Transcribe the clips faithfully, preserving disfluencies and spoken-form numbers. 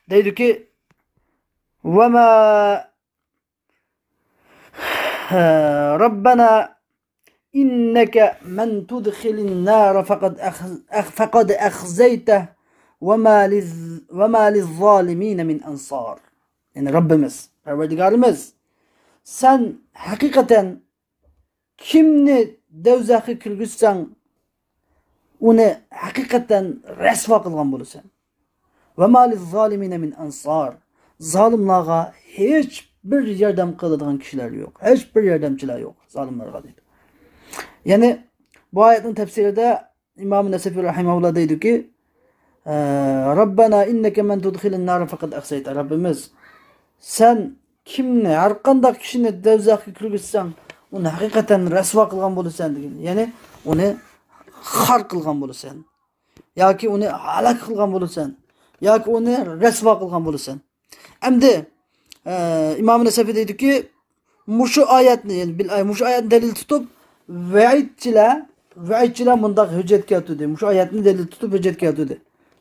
دەيدۇكى، ۋەما، رەببەنا ئىننەكە مەن تۇدخىلىن نارە فەقەد ئەخ-، ئەخ-، فەقەد ئەخزەيتە ۋەما لىز-، ۋەما لىززالىمىنە مىن ئەنسار. يەنى رەببىمىز، پەرۋەردىگارىمىز، سەن ھەقىقەتەن كىمنى دوزاخقا كىرگۈزسەڭ، ئۇنى ھەقىقەتەن رەسۋا قىلغان بولىسەن. ۋەما لىززالىمىنە مىن ئەنسار. زالىملارغا ھېچ بىر ياردەم قىلىدىغان كىشىلەر يوق. ھېچ بىر ياردەمچىلەر يوق زالىملارغا، دەيدۇ. يەنى بۇ ئايەتنىڭ تەپسىرىدە ئىمام نەسەفى رەھىمەھۇللا دەيدۇكى، ئە، رەببەنا ئىننەكە مەن تۇدخىلىن نارە فەقەد ئەخزەيتە. رەببىمىز، سەن كىمنى، ھەر قانداق كىشىنى دوزاخقا كىرگۈزسەڭ، ئۇنى ھەقىقەتەن رەسۋا قىلغان بولىسەن، دېگەن. يەنى ئۇنى خار قىلغان بولىسەن. ياكى ئۇنى ھالاك قىلغان بولىسەن. ياكى ئۇنى رەسۋا قىلغان بولىسەن. ئەمدى، ئە، ئىمام نەسەفى دەيدۇكى، مۇشۇ ئايەتنى، يەنى بىل-، مۇشۇ ئايەتنى دەلىل تۇتۇپ، ۋەئىدچىلەر، ۋەئىدچىلەر مۇنداق ھۆججەت كەلتۈردى. مۇشۇ ئايەتنى دەلىل تۇتۇپ ھۆججەت كەلتۈردى.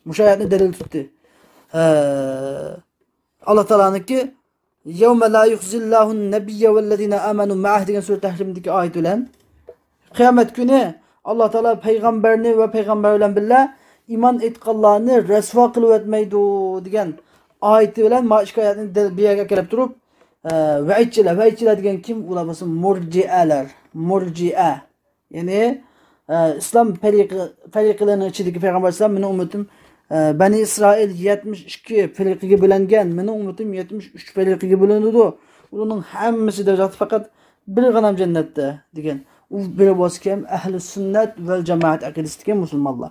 مۇشۇ ئايەتنى دەلىل تۇتتى. ئە، ئاللا تائالانىڭكى، يەۋمە لا يۇخزىللاھۇن نەبىييە ۋەللەزىنە ئامەنۇ مەئەھ دېگەن سۈرە تەھرىمدىكى ئايەت بىلەن، قىيامەت كۈنى ئاللا تائالا پەيغەمبەرنى ۋە پەيغەمبەر بىلەن بىللە ئىمان ئېيتقانلارنى رەسۋا قىلىۋەتمەيدۇ دېگەن ئايىتى بىلەن ما ئىككى ئايەتنى دەل-، بىر يەرگە كەلتۈرۈپ، ئە، ۋەئىدچىلەر، ۋەئىدچىلەر دېگەن كىم؟ ئۇلار بولسا مۇرجىئەلەر، مۇرجىئە. يەنى، ئە، ئىسلام پەرىقى، پەرىقىلىرىنىڭ ئىچىدىكى پەيغەمبەر ئەلەيھىسسالام، مېنىڭ ئۈممىتىم، ئە، بەنى ئىسرائىل يەتمىش ئىككى پەرىقىگە بۆلۈنگەن، مېنىڭ ئۈممىتىم يەتمىش ئۈچ پەرىقىگە بۆلۈنىدۇ. ئۇلارنىڭ ھەممىسى دوزاختا، پەقەت بىر غەنەم جەننەتتە دېگەن. ئۇ بىر بولسا كىم؟ ئەھلى سۈننەت ۋەل جامائەت ئەقىدىسىدىكى مۇسۇلمانلار.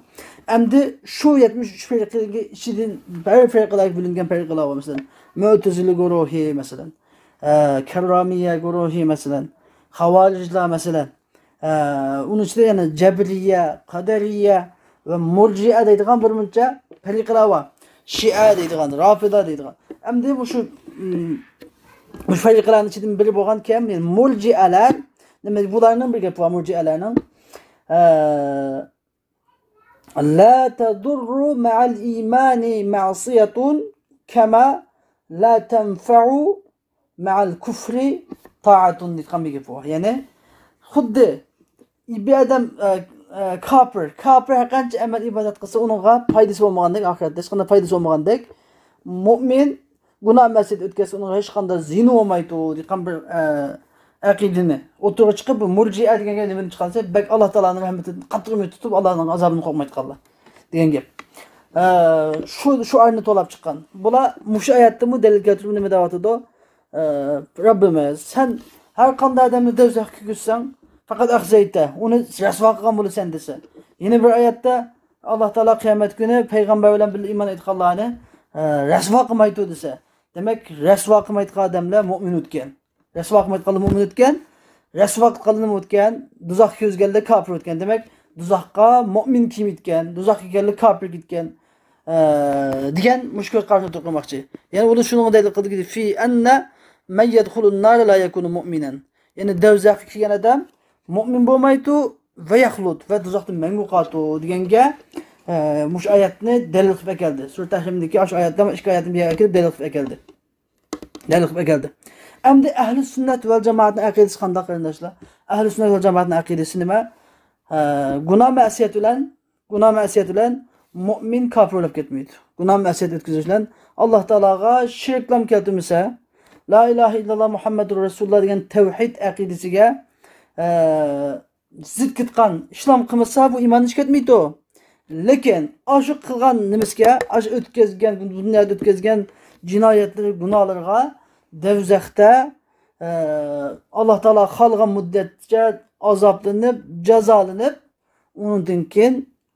ئەمدى شۇ يەتمىش ئۈچ پەرىقىگە ئىچىدىن بىر پەرىقىلەرگە بۆلۈنگەن پەرىقىلەر بار، مەسىلەن، مۆتىزىلە گۇرۇھى، مەسىلەن، ئە، كەررامىيە گۇرۇھى، مەسىلەن، خاۋارىجلار، مەسىلەن، ئە، ئۇنىڭ ئىچىدە يەنە جەبرىيە، قەدەرىيە ۋە مۇرجىئە دەيدىغان بىر مۇنچە پەرىقىلەر بار. شىئە دەيدىغان، رافىدا دەيدىغان. ئەمدى مۇشۇ، مم، مۇشۇ پەرىقىلەرنىڭ ئىچىدىن بىرى بولغان كىم؟ يەنى مۇرجىئەلەر. دېمەك، بۇلارنىڭ بىر گېپى بار، مۇرجىئەلەرنىڭ. ئە، لا تضر مع الإيمان معصية كما لا تنفع مع الكفر طاعة دەيدىغان بىر گەپ بار. يەنى خۇددى بىر ئادەم، ئە، ئە، كاپىر، كاپىر ھەر قانچە ئەمەل ئىبادەت قىلسا، ئۇنىڭغا پايدىسى بولمىغاندەك، ئاخىرەتتە ھېچقانداق پايدىسى بولمايدۇ. مۇئمىن گۇناھ مەسىيەت ئۆتكەزسە، ئۇنىڭغا ھېچقانداق زىيىنى بولمايدۇ دېگەن بىر، ئە، ئەقىدىنى ئوتتۇرىغا چىقىپ، بۇ مۇرجىئە دېگەن گەپ نېمىدىن چىققان دېسە، بەك ئاللا تائالانىڭ رەھمىتىدىن قاتتىق ئۈمىد تۇتۇپ، ئاللانىڭ ئازابىدىن قورقمايدىغانلار دېگەن گەپ. ئە، شۇ، شۇ ئارىنى تولاپ چىققان. بۇلار مۇشۇ ئايەتتىمۇ دەلىل كەلتۈرۈپ نېمە دەۋاتىدۇ؟ ئە، رەببىمىز، سەن ھەر قانداق ئادەمنى دوزاخقا كىرگۈزسەڭ، پەقەت ئەخزەيتە، ئۇنى رەسۋا قىلغان بولىسەن دېسە. يەنە بىر ئايەتتە ئاللا تائالا قىيامەت كۈنى پەيغەمبەر بىلەن بىللە ئىمان ئېيتقانلارنى، ئە، رەسۋا قىلمايدۇ دېسە. دېمەك، رەسۋا قىلمايدىغان ئادەملەر مۆمىن ئۆتكەن. رەسۋا قىلمايدىغانلار مۆمىن ئۆتكەن. رەسۋا قىلغانلار نېمە ئۆتكەن؟ دوزاخقا كىرگۈزگەنلەر كاپىر ئۆتكەن. دېمەك، دوزاخقا مۆمىن كىم كەتكەن؟ دوزاخقا كىرگەنلەر كاپىر كەتكەن. ئە، دېگەن مۇشۇ كۆز قاراشنى ئوتتۇرىغا قويماقچى. يەنى ئۇلار شۇنىڭغا دەلىل قىلدىكى، في أن من يدخل النار لا يكون مؤمنا. يەنى دوزاخقا كىرگەن ئادەم مۆمىن بولمايدۇ، ۋە يەخلۇد، ۋە دوزاختا مەڭگۈ قالىدۇ دېگەنگە، ئە، مۇشۇ ئايەتنى دەلىل قىلىپ ئەكەلدى. سۈرە تەھرىمدىكى ئاشۇ ئايەتلەر، ئىككى ئايەتنى بىر يەرگە ئەكىلىپ دەلىل قىلىپ ئەكەلدى. دەلىل قىلىپ ئەكەلدى. ئەمدى ئەھلى سۈننەت ۋەل جامائەتنىڭ ئەقىدىسى قانداق، قېرىنداشلار؟ ئەھلى سۈننەت ۋەل جامائەتنىڭ ئەقىدىسى نېمە؟ ئە، گۇناھ مەسىيەت بىلەن، گۇناھ مەسىيەت بىلەن مۆمىن كاپىر بولۇپ كەتمەيدۇ. گۇناھ مەسىيەت ئۆتكۈزۈش بىلەن ئاللا تائالاغا شېرىكلەم كەلتۈرمىسە، لا ئىلاھە ئىللاللا مۇھەممەدۇر رەسۇلۇللا دېگەن تەۋھىد ئەقىدىسىگە، ئە، زىت كېتىدىغان ئىشلام قىلمىسا، بۇ ئىماندىن چىقىپ كەتمەيدۇ. لېكىن ئاشۇ قىلغان نېمىسىگە، ئاشۇ ئۆتكۈزگەن، بۇ دۇنيادا ئۆتكۈزگەن جىنايەتلىرى، گۇناھلىرىغا دوزاختا، ئە، ئاللا تائالا خالىغان مۇددەتچە ئازابلىنىپ، جازالىنىپ، ئۇنىڭدىن كېيىن،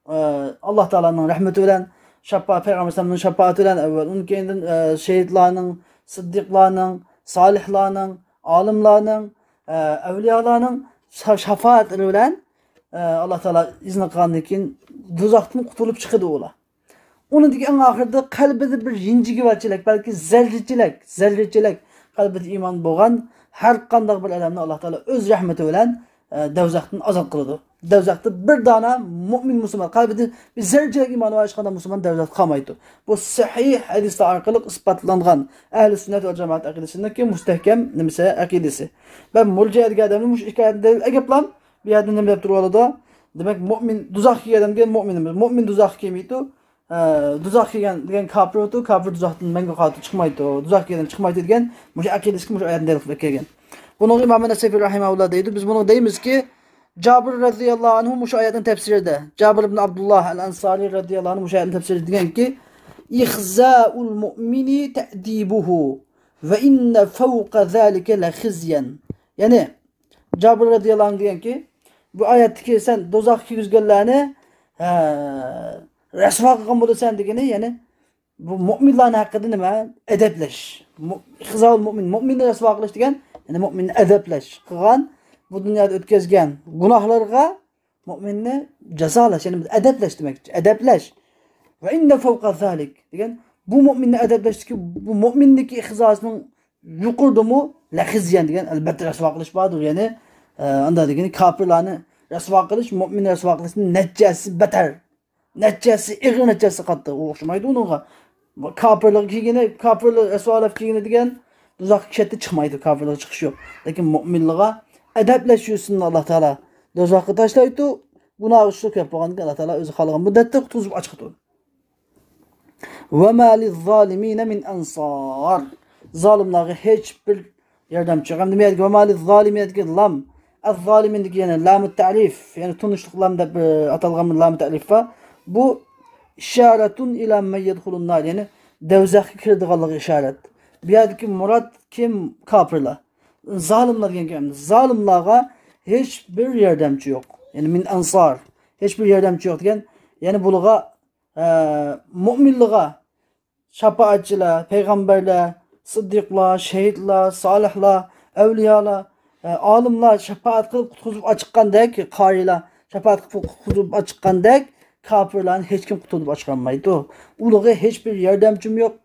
ئە، ئاللا تائالانىڭ رەھمىتى بىلەن، شاپا-، پەيغەمبەر ئەلەيھىسسالامنىڭ شاپائىتى بىلەن ئەۋۋەل، ئۇنىڭ كېيىندىن، ئە، شېھىتلارنىڭ، سىددىقلارنىڭ، سالىھلارنىڭ، ئالىملارنىڭ، ئە، ئەۋلىيالارنىڭ شا-، شاپائەتلىرى بىلەن، ئە، ئاللا تائالا ئىزنى قىلغاندىن كېيىن دوزاختىن قۇتۇلۇپ چىقىدۇ ئۇلار. ئۇنىڭدىن كېيىن ئەڭ ئاخىرىدا قەلبىدە بىر يىنجىگىۋەچىلىك، بەلكى زەررىچىلىك، زەررىچىلىك قەلبىدە ئىمان بولغان ھەر قانداق بىر ئادەمنى ئاللا تائالا ئۆز رەھمىتى بىلەن، ئە، دوزاختىن ئازاد قىلىدۇ. دوزاختا بىر دانە مۇئمىن مۇسۇلمان، قەلبىدە بىر زەررىچىلىك ئىمانى بار ھېچقانداق مۇسۇلمان دوزاختا قالمايدۇ. بۇ سەھىھ ھەدىسلەر ئارقىلىق ئىسپاتلانغان ئەھلى سۈننەت ۋەل جامائەت ئەقىدىسىنىڭكى مۇستەھكەم نېمىسى، ئەقىدىسى. ۋە مۇرجىئە دېگەن ئادەمنى مۇشۇ ئىككى ئايەتنى دەلىل ئەگەپلام بۇ يەردە نېمە دەپ تۇرۇۋالىدۇ؟ دېمەك، مۇئمىن دوزاخقا كىرگەن ئادەمگە مۇئمىن، مۇئمىن دوزاخقا كىرمەيدۇ. ھە، دوزاخقا كىرگەن دېگەن كاپىر ئوتۇ، كاپىر دوزاختىن مەڭگۈ قالىدۇ، چىقمايدۇ، دوزاخقا كىرگەن چىقمايدۇ دېگەن مۇشۇ ئەقىدىسىگە مۇشۇ ئايەتنى دەلىل قىلىپ ئەكەلگەن. بۇنىڭغا ئىمام نەسەفى رەھىمەھۇللا دەيدۇ، بىز بۇنىڭغا دەيمىزكى، جابىر رەزىياللاھۇ ئەنھۇ مۇشۇ ئايەتنىڭ تەپسىرىدە، جابىر ئىبن ئابدۇللا ئەل ئەنسارى رەزىياللاھۇ ئەنھۇ مۇشۇ ئايەتنىڭ تەپسىرىدە دېگەنكى، ئىخزاؤل مۇئمىنى تەدىبۇھۇ ۋە ئىننە فەۋقە زالىكە لەخىزيەن. يەنى، جابىر رەزىياللاھۇ ئەنھۇ دېگەنكى، بۇ ئايەتتىكى سەن دوزاخقا كىرگۈزگەنلەرنى، ھە، رەسۋا قىلغان بولىسەن دېگىنى، يەنى بۇ مۇئمىنلارنىڭ ھەققىدە نېمە؟ ئەدەپلەش. مۇ-، ئىخزاۋۇل مۇئمىن، مۇئمىننى رەسۋا قىلىش دېگەن، يەنى مۇئمىننى ئەدەپلەش. قىلغان، بۇ دۇنيادا ئۆتكۈزگەن گۇناھلىرىغا مۇئمىننى جازالاش، يەنى ئەدەپلەش دېمەكچى. ئەدەپلەش. ۋە ئىننە فەۋقە زالىك دېگەن، بۇ مۇئمىننى ئەدەپلەشتىكى، بۇ مۇئمىننىڭكى ئىخزاسىنىڭ يۇقىرىدىمۇ لەخىزيەن دېگەن، ئەلبەتتە، رەسۋا قىلىش باردۇر. يەنى، ئە، ئاندا دېگىنى كاپىرلارنى رەسۋا قىلىش مۇئمىننى رەسۋا قىلىشتىن نەچچە ھەسسە بەتەر. نەچچە ھەسسە ئېغىر، نەچچە ھەسسە قاتتىق. ئۇ ئوخشىمايدۇ ئۇنىڭغا. كاپىرلىق كىيگىنى، كاپىرلىق رەسۋالاپ كىيگىنى دېگەن دوزاخقا كەتتى، چىقمايدۇ، كاپىرلىققا چىقىش يوق. لېكىن مۇئمىنلىققا ئەدەپلەش يۈزىسىدىن ئاللا تائالا دوزاخقا تاشلايدۇ. گۇناھى ئۈچۈن كۆپ بولغاندىن كېيىن ئاللا تائالا ئۆزى خالىغان مۇددەتتە قۇتقۇزۇپ ئاچىقىدۇ. ۋە ما لىززالىمىنە مىن ئەنسار. زالىملارغا ھېچ بىر ياردەمچى يوق. ھەمدە بۇ يەردىكى ۋە ما لىززالىمىنە دېگەن لام، ئەززالىمىن دېگەن يەنە لامۇ تەرىف، يەنى تونۇشلۇق لام دەپ، ئە، ئاتالغان بىر لامۇ تەرىف بار. بۇ ئىشارەتۇن ئىلا مەن يەدخۇلۇن نار، يەنى دوزاخقا كىرىدىغانلىقىغا ئىشارەت. بۇ يەردىكى مۇراد كىم؟ كاپىرلار. زالىملار دېگەن گەپ. زالىملارغا ھېچ بىر ياردەمچى يوق. يەنى مىن ئەنسار. ھېچ بىر ياردەمچى يوق دېگەن. يەنى بۇلارغا، ئە، مۇئمىنلارغا شاپائەتچىلەر، پەيغەمبەرلەر، سىددىقلار، شېھىتلار، سالىھلار، ئەۋلىيالار، ئە، ئالىملار شاپائەت قىلىپ قۇتقۇزۇپ ئاچىققاندەك، قارىيلار شاپائەت قىلىپ قۇتقۇزۇپ ئاچىققاندەك، كاپىرلارنى ھېچكىم قۇتۇزۇپ ئاچىقالمايدۇ. ئۇلارغا ھېچ بىر ياردەمچىمۇ يوق.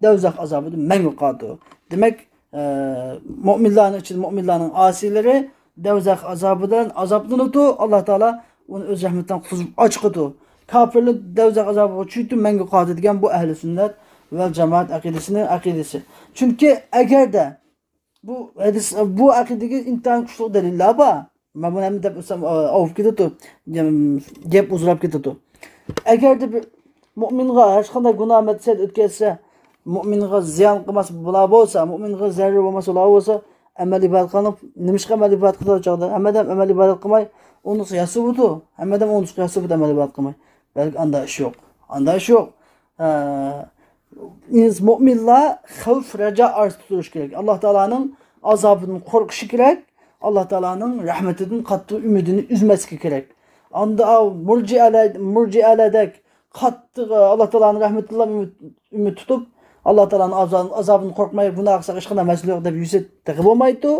دوزاخ ئازابىدا مەڭگۈ قالىدۇ. دېمەك، ئە، مۇئمىنلارنىڭ ئىچىدە مۇئمىنلارنىڭ ئاسىيلىرى دوزاخ ئازابىدىن ئازابلىنىدۇ. ئاللا تائالا ئۇنى ئۆز رەھمىتىدىن قۇتۇزۇپ ئاچىقىدۇ. كاپىرلار دوزاخ ئازابىغا چۈشىدۇ، مەڭگۈ قالىدۇ دېگەن بۇ ئەھلى سۈننەت ۋەل جامائەت ئەقىدىسىنىڭ ئەقىدىسى. چۈنكى ئەگەردە بۇ ھەدىس، بۇ ئەقىدىگە ئىنتايىن كۈچلۈك دەلىللەر بار. مەن بۇنى ھەممە دەپ ئۆتسەم، ئاۋۇپ كېتىدۇ. گەپ ئۇزىراپ كېتىدۇ. ئەگەردە بىر مۇئمىنغا ھەرقانداق گۇناھ مەدىسەت ئۆتكەزسە، مۇئمىنغا زىيان قىلماس بۇلار بولسا، مۇئمىنغا زەرىرى بولماس ئۇلار بولسا، ئەمەل ئىبادەت قىلىپ، نېمىشقا ئەمەل ئىبادەت قىلىدۇ چاغدا؟ ھەممە ئادەم ئەمەل ئىبادەت قىلماي، ئۇنتۇقچە ياتسا بولىدۇ. ھەممە ئادەم ئۇنتۇقچە ياتسا بولىدۇ، ئەمەل ئىبادەت قىلماي. بەلكى ئاندا ئىش يوق. ئاندا ئىش يوق. ھە، ئىنس-، مۇئمىنلار خەۋپ، رەجا ئارىسىدا تۇرۇش كېرەك. ئاللا تائالانىڭ ئازابىدىن قورقۇشى كېرەك. ئاللا تائالانىڭ رەھمىتىدىن قاتتىق ئۈمىدىنى ئۈزمەسلىكى كېرەك. ئاندا ئاۋ مۇرجىئەلەر، مۇرجىئەلەردەك قاتتىق، ئاللا تائالانىڭ رەھمىتىدىن ئۈمىد، ئۈمىد تۇتۇپ، ئاللا تائالانىڭ ئازا-، ئازابىدىن قورقماي، گۇناھ قىلساق ھېچقانداق مەسىلە يوق دەپ يۈرسە تېخى بولمايدۇ.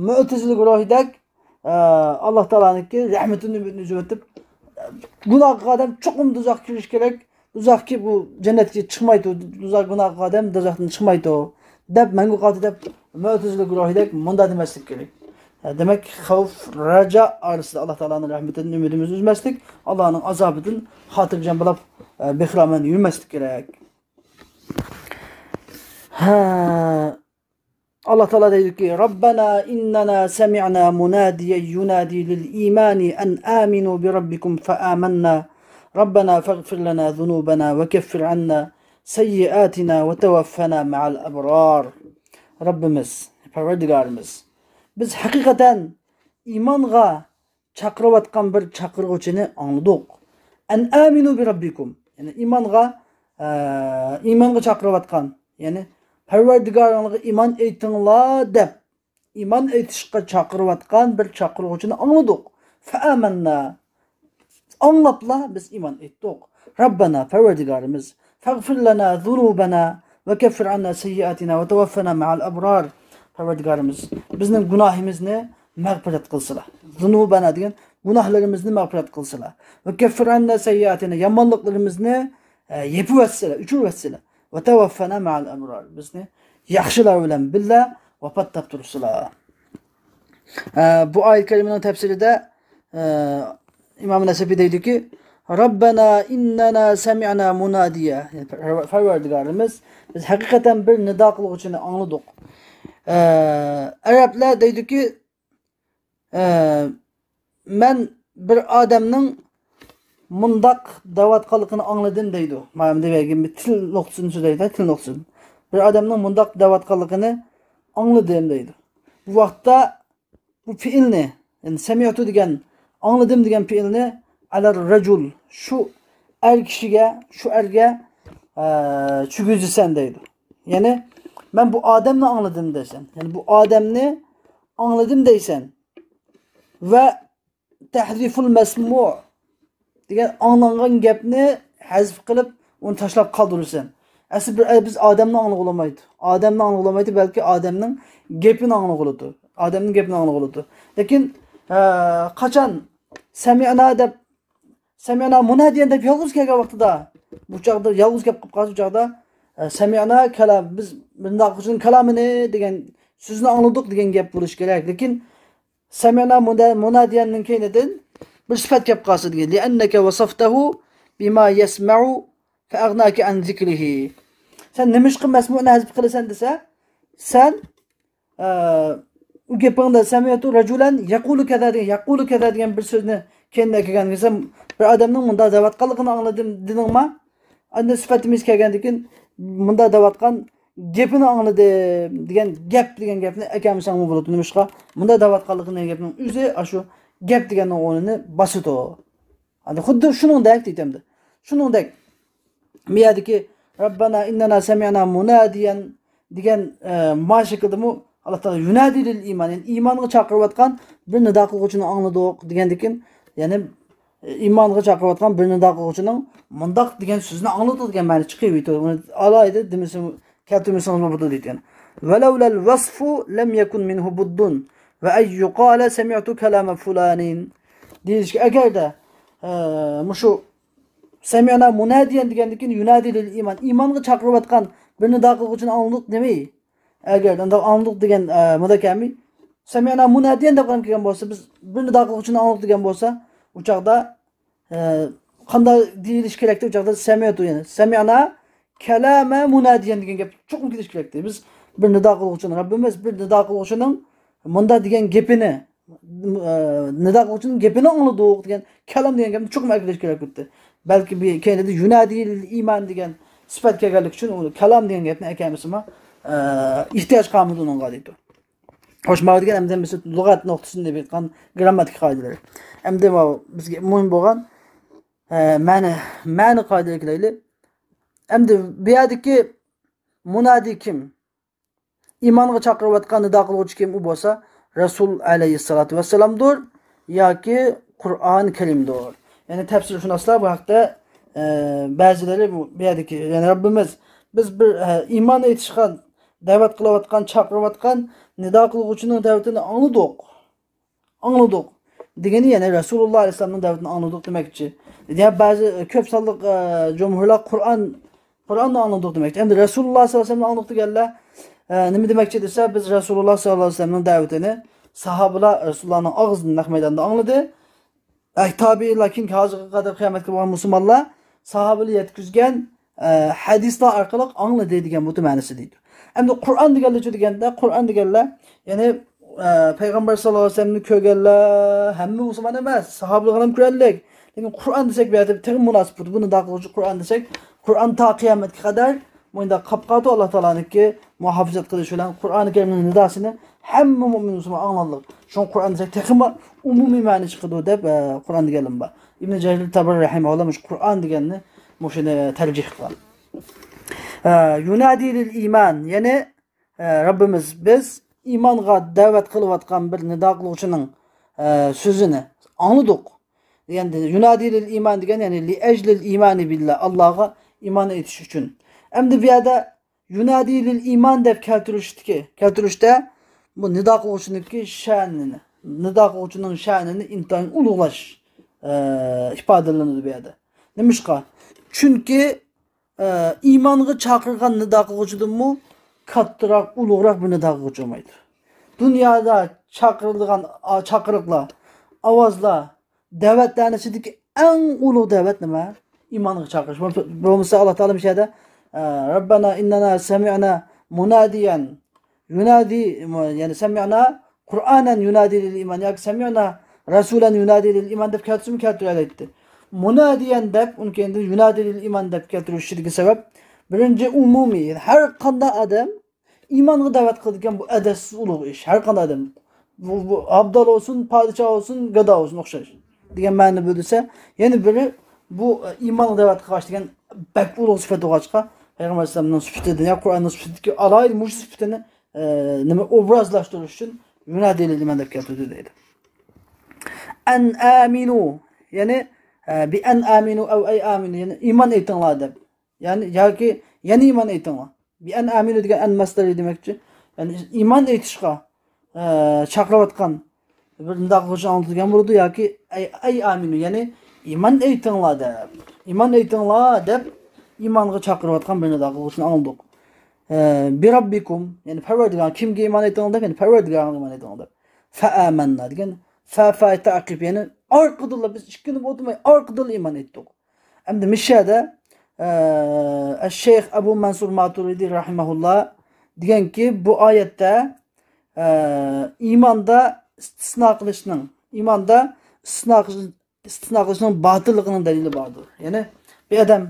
مۇئتەزىلە گۇرۇھىدەك ئە، ئاللا تائالانىڭكى رەھمىتىدىن ئۈمىدنى ئۈزۈۋېتىپ، گۇناھ قىلغان ئادەم چوقۇم دوزاخقا كىرىشى كېرەك، دوزاخقا بۇ جەننەتكە چىقمايدۇ، دوزاخ گۇناھ قىلغان ئادەم دوزاختىن چىقمايدۇ، دەپ مەڭگۈ قالدى دەپ مۇئتەزىلە گۇرۇھىدەك مۇنداق دېمەسلىك كېرەك. ئە، دېمەك، خەۋپ، رەجا ئارىسىدا ئاللا تائالانىڭ رەھمىتىدىن ئۈمىدىمىزنى ئۈزمەسلىك، ئاللانىڭ ئازابىدىن خاتىرجەم بولاپ، ئە، بىخىرامان يۈرمەسلىك كېرەك. ھە. ئاللا تائالا دەيدۇكى، ربنا إننا سمعنا مناديا ينادي للإيمان أن آمنوا بربكم فآمنا، ربنا فاغفر لنا ذنوبنا وكفر عنا سيئاتنا وتوفنا مع الأبرار. رەببىمىز، پەرۋەردىگارىمىز، بىز ھەقىقەتەن ئىمانغا چاقىرىۋاتقان بىر چاقىرغۇچىنى ئاڭلىدۇق. أن آمنوا بربكم، يەنى ئىمانغا، ئە، ئىمانغا چاقىرىۋاتقان، يەنى پەرۋەردىگارىڭلارغا ئىمان ئېيتىڭلار دەپ ئىمان ئېيتىشقا چاقىرىۋاتقان بىر چاقىرغۇچىنى ئاڭلىدۇق. فآمنا، ئاڭلاپلا بىز ئىمان ئېيتتۇق. ربنا، پەرۋەردىگارىمىز، فاغفر لنا ذنوبنا وكفر عنا سيئاتنا وتوفنا مع الأبرار. پەرۋەردىگارىمىز، بىزنىڭ گۇناھىمىزنى مەغپىرەت قىلسىلا. ذنوبنا دېگەن گۇناھلىرىمىزنى مەغپىرەت قىلسىلا. وكفر عنا سيئاتنا، يامانلىقلىرىمىزنى، ئە، يېپىۋەتسىلە، ئۆچۈرۈۋەتسىلە. وتوفنا مع الأبرار، بىزنى ياخشىلار بىلەن بىللە ۋاپات تاپتۇرسىلا. ئە، بۇ ئايەت كەرىمىنىڭ تەپسىرىدە، ئە، ئىمام نەسەپى دەيدۇكى، ربنا إننا سمعنا مناديا، يەنى پەرۋەردىگارىمىز، بىز ھەقىقەتەن بىر نىدا قىلغۇچىنى ئاڭلىدۇق. ئە، ئەرەبلەر دەيدۇكى، ئە، مەن بىر ئادەمنىڭ مۇنداق دەۋاتقانلىقىنى ئاڭلىدىم دەيدۇ. مانا بۇ يەردە تىل نۇقتىسىدىن سۆزلەيدۇ، تىل نۇقتىسىدىن. بىر ئادەمنىڭ مۇنداق دەۋاتقانلىقىنى ئاڭلىدىم دەيدۇ. بۇ ۋاقىتتا بۇ پېئىلنى، يەنى سەمىئتۇ دېگەن، ئاڭلىدىم دېگەن پېئىلنى ئەلەر رەجۇل، شۇ ئەر كىشىگە، شۇ ئەرگە، ئە، چۈشۈرگۈزىسەن دەيدۇ. يەنى مەن بۇ ئادەمنى ئاڭلىدىم دەيسەن. يەنى بۇ ئادەمنى ئاڭلىدىم دەيسەن. ۋە تەھرىفۇل مەسمۇ دېگەن ئاڭلانغان گەپنى ھەزىپ قىلىپ، ئۇنى تاشلاپ قالدۇرىسەن. ئەسلى بىر، بىز ئادەمنى ئاڭلىغىلى بولمايدۇ. ئادەمنى ئاڭلىغىلى بولمايدۇ، بەلكى ئادەمنىڭ گېپىنى ئاڭلىغىلى بولىدۇ. ئادەمنىڭ گېپىنى ئاڭلىغىلى بولىدۇ. لېكىن، ئە، قاچان سەمىئنا دەپ، سەمىئنا مۇنادىيەن دەپ يالغۇز كەلگەن ۋاقتىدا، بۇ چاغدا يالغۇز گەپ قىلىپ قالسا، بۇ چاغدا، ئە، سەمىئنا كالام، بىز مۇنداق قىلغۇچىنىڭ كالامىنى دېگەن سۆزنى ئاڭلىدۇق دېگەن گەپ بولۇشى كېرەك. لېكىن سەمىئنا مۇنادىيەننىڭ كەينىدىن بىر سۈپەت كەپ قالسا دېگەن. لىئەننەكە ۋەسەفتەھۇ بىما يەسمەئۇ فەئەغناكە ئەن زىكرىھى. سەن نېمىشقا مەسمۇئنى ھەزىپ قىلىسەن دېسە، سەن، ئە، ئۇ گېپىڭدە سەمىئتۇ رەجۇلەن يەقۇلۇ كەزا دېگەن، يەقۇلۇ كەزا دېگەن بىر سۆزنى كەينىدىن ئەكەلگەن، سەن بىر ئادەمنىڭ مۇنداق دەۋاتقانلىقىنى ئاڭلىدىم دېدىڭما؟ ئەندى سۈپەتىمىز كەلگەندىن كېيىن مۇنداق دەۋاتقان گېپىنى ئاڭلىدىم دېگەن گەپ دېگەن گەپنى ئەكەلمىسەڭمۇ بولىدۇ. نېمىشقا؟ مۇنداق دەۋاتقانلىقىنى دېگەن گەپنىڭ ئۆزى ئاشۇ گەپ دېگەننىڭ ئورنىنى باسىدۇ. ئەندى خۇددى شۇنىڭدەك دەيتتى ئەمدى. شۇنىڭدەك. بۇ يەردىكى رەببەنا ئىننەنا سەمىئنا مۇنادىيەن دېگەن، ئە، ما شەكىلدىمۇ ئاللا تائالا يۇنادى لىل ئىمان، يەنى ئىمانغا چاقىرىۋاتقان بىر نىدا قىلغۇچىنى ئاڭلىدۇق دېگەندىكىن، يەنى، ئە، ئىمانغا چاقىرىۋاتقان بىر نىدا قىلغۇچىنىڭ مۇنداق دېگەن سۆزىنى ئاڭلىدۇق دېگەن مەنە چىقىۋېتىدۇ. ئۇنى ئالاھىدە دېمىسە، كەلتۈرمىسىڭىزمۇ بولىدۇ دېگەن. ۋەلەۋلەل ۋەسفۇ لەم يەكۇن مىنھۇ بۇددۇن ۋە ئەن يۇقالە سەمىئتۇ كەلامە فۇلانىن. دېيىلىشكە، ئەگەردە، ئە، مۇشۇ سەمىئنا مۇنادىيەن دېگەندىن كېيىن يۇنادى لىل ئىمان، ئىمانغا چاقىرىۋاتقان بىر نىدا قىلغۇچىنى ئاڭلىدۇق دېمەي. ئەگەر ئانداق ئاڭلىدۇق دېگەن، ئە، مۇنداق كەلمەي. سەمىئنا مۇنادىيەن دەپ قالغان كەلگەن بولسا، بىز بىر نىدا قىلغۇچىنى ئاڭلىدۇق دېگەن بولسا، ئۇ چاغدا، ئە، قانداق دېيىلىشى كېرەكتى؟ ئۇ چاغدا سەمىئتۇ، يەنى سەمىئنا كەلامە مۇنادىيەن دېگەن گەپ چوقۇم كېلىشى كېرەكتى. بىز بىر نىدا قىلغۇچىنى، رەببىمىز بىر نىدا قىلغۇچىنىڭ مۇنداق دېگەن گېپىنى، ئە، نىدا قىلغۇچىنىڭ گېپىنى ئاڭلىدۇق دېگەن كالام دېگەن گەپنى چوقۇم ئەكىرىش كېرەك بولاتتى. بەلكى بۇ كەينىدە يۇنادى لىل ئىمان دېگەن سۈپەت كەلگەنلىكى ئۈچۈن ئۇ كالام دېگەن گەپنى ئەكەلمىسىمۇ، ئە، ئېھتىياج قالمىدى ئۇنىڭغا دەيدۇ. خوش، ماۋۇ دېگەن ئەمدى ھەممىسى لۇغەت نۇقتىسىدىن دەپ ئېيتقان گرامماتىكا قائىدىلىرى. ئەمدى ماۋۇ بىزگە مۇھىم بولغان، ئە، مەنە، مەنە قائىدىلىرىگە كېلەيلى. ئەمدى بۇ يەردىكى مۇنادى كىم؟ ئىمانغا چاقىرىۋاتقان نىدا قىلغۇچى كىم؟ ئۇ بولسا رەسۇل ئەلەيھىسسالاتۇ ۋەسسالامدۇر ياكى قۇرئان كەرىمدۇر. يەنى تەپسىرشۇناسلار بۇ ھەقتە، ئە، بەزىلىرى بۇ، بۇ يەردىكى، يەنى رەببىمىز، بىز بىر، ئە، ئىمان ئېيتىشقا دەۋەت قىلىۋاتقان، چاقىرىۋاتقان نىدا قىلغۇچىنىڭ دەۋىتىنى ئاڭلىدۇق. ئاڭلىدۇق دېگىنى، يەنى رەسۇلۇللا ئەلەيھىسسالامنىڭ دەۋىتىنى ئاڭلىدۇق دېمەكچى. يا بەزى كۆپ سانلىق، ئە، جۇمھۇرلار قۇرئان، قۇرئاننى ئاڭلىدۇق دېمەكچى. ئەمدى رەسۇلۇللا سەللەللاھۇ ئەلەيھى ۋەسەللەمنى ئاڭلىدۇق دېگەنلەر، ئە، نېمە دېمەكچى دېسە، بىز رەسۇلۇللا سەللەللاھۇ ئەلەيھى ۋەسەللەمنىڭ دەۋىتىنى ساھابىلار رەسۇلۇللانىڭ ئاغزىدىن نەق مەيداندا ئاڭلىدى. ئە، تابىئىنلار، كېيىنكى ھازىرغا قەدەر قىيامەتكە بولغان مۇسۇلمانلار ساھابىلار يەتكۈزگەن، ئە، ھەدىسلەر ئارقىلىق ئاڭلىدى دېگەن بۇ مەنىسى دەيدۇ. ئەمدى قۇرئان دېگەنلەرچۇ دېگەندە، قۇرئان دېگەنلەر، يەنى، ئە، پەيغەمبەر ساللاللاھۇ ئەلەيھى ۋەسەللەمنى كۆرگەنلەر ھەممە مۇسۇلمان ئەمەس، ساھابىلار ھەم كۆرەنلىك. لېكىن قۇرئان دېسەك، بۇ يەردە تېخى مۇناسىپ بولىدۇ. بۇ نىدا قىلغۇچى قۇرئان دېسەك، قۇرئان تا قىيامەتكە قەدەر مۇنداق قاپقاتىدۇ، ئاللا تائالانىڭكى مۇھاپىزەت قىلىشى بىلەن، قۇرئانى كەرىمنىڭ نىداسىنى ھەممە مۇئمىن مۇسۇلمان ئاڭلارلىق. شۇڭا قۇرئان دېسەك تېخىمۇ ئومۇمىي مەنە چىقىدۇ دەپ، ئە، قۇرئان دېگەنلىرىم بار. ئىبنى جەرىر تەبەرى رەھىمەھۇللا مۇشۇ قۇرئان دېگەننى مۇشۇنى تەرجىھ قىلغان. ئە، يۇنادى لىل ئىمان، يەنى، ئە، رەببىمىز، بىز ئىمانغا دەۋەت قىلىۋاتقان بىر نىدا قىلغۇچىنىڭ، ئە، سۆزىنى ئاڭلىدۇق. يەنى يۇنادى لىل ئىمان دېگەن، يەنى لىئەجلىل ئىمانى بىللا، ئاللاغا ئىمان ئېيتىش ئۈچۈن. ئەمدى بۇ يەردە يۇنادى لىل ئىمان دەپ كەلتۈرۈشتىكى، كەلتۈرۈشتە بۇ نىدا قىلغۇچىنىڭكى شەنىنى، نىدا قىلغۇچىنىڭ شەنىنى ئىنتايىن ئۇلۇغلاش، ئە، ئىپادىلىنىدۇ بۇ يەردە. نېمىشقا؟ چۈنكى، ئە، ئىمانغا چاقىرغان نىدا قىلغۇچىدىنمۇ كاتتىراق، ئۇلۇغراق بىر نىدا قىلغۇچى بولمايدۇ. دۇنيادا چاقىرىلغان، ئا، چاقىرىقلار، ئاۋازلار، دەۋەتلەرنىڭ ئىچىدىكى ئەڭ ئۇلۇغ دەۋەت نېمە؟ ئىمانغا چاقىرىش. بولمىسا، بولمىسا ئاللا تائالا مۇشۇ يەردە، ئە، رەببەنا ئىننەنا سەمىئنا مۇنادىيەن يۇنادى، يەنى سەمىئنا قۇرئانەن يۇنادى لىل ئىمان ياكى سەمىئنا رەسۇلەن يۇنادى لىل ئىمان دەپ كەلتۈرسىمۇ كەلتۈرەلەيتتى. مۇنادىيەن دەپ، ئۇنىڭ كەينىدىن يۇنادى لىل ئىمان دەپ كەلتۈرۈشىدىكى سەۋەب، بىرىنچى، ئومۇمىي، ھەر قانداق ئادەم ئىمانغا دەۋەت قىلىدىكەن، بۇ ئەدەپسىز ئۇلۇغ ئىش. ھەر قانداق ئادەم، بۇ، بۇ ئابدال بولسۇن، پادىشاھ بولسۇن، گادا بولسۇن، ئوخشاش دېگەن مەنىنى بىلدۈرسە، يەنە بىرى، بۇ، ئە، ئىمانغا دەۋەت قىلغاچ دېگەن بەك ئۇلۇغ سۈپەت بولغاچقا، پەيغەمبەر ئەلەيھىسسالامنىڭ سۈپىتىدىن يا قۇرئاننىڭ سۈپىتىدىكى ئالاھىدە مۇشۇ سۈپىتىنى، ئە، نېمە، ئوبرازلاشتۇرۇش ئۈچۈن يۇنادى لىل ئىمان دەپ كەلتۈردى دەيدۇ. ئەن ئامىنۇ، يەنى، ئە، بى ئەن ئامىنۇ ئەۋ ئەي ئامىنۇ، يەنى ئىمان ئېيتىڭلار دەپ. يەنى، ياكى يەنە ئىمان ئېيتىڭلار. بى ئەن ئامىنۇ دېگەن ئەن مەسدەرى دېمەكچى. يەنى ئىمان ئېيتىشقا، ئە، چاقىرىۋاتقان بىر نىدا قىلغۇچىنى ئاڭلىتىدىغان بولىدۇ ياكى ئەي، ئەي ئامىنۇ، يەنى ئىمان ئېيتىڭلار دەپ، ئىمان ئېيتىڭلار دەپ ئىمانغا چاقىرىۋاتقان بىر نىدا قىلغۇچىنى ئاڭلىدۇق. ئە، بى رەببىكۇم، يەنى پەرۋەردىگار، كىمگە ئىمان ئېيتىڭلار دەپ، يەنى پەرۋەردىگارىڭغا ئىمان ئەيتىڭلار دەپ. فەئامەننا دېگەن، فە، فە تەقىب، يەنى ئارقىدىنلا بىز ئىككى كۈن ئولتۇرماي ئارقىدىنلا ئىمان ئېيتتۇق. ئەمدى مىشەدە، ئە، ئەششەيخ ئەبۇ مەنسۇر ماتۇرىدى رەھىمەھۇللا دېگەنكى، بۇ ئايەتتە، ئە، ئىماندا ئىستىسنا قىلىشنىڭ، ئىماندا ئىستىسنا قىلىش، ئىستىسنا قىلىشنىڭ باتىللىقىنىڭ دەلىلى باردۇر. يەنى بىر ئادەم،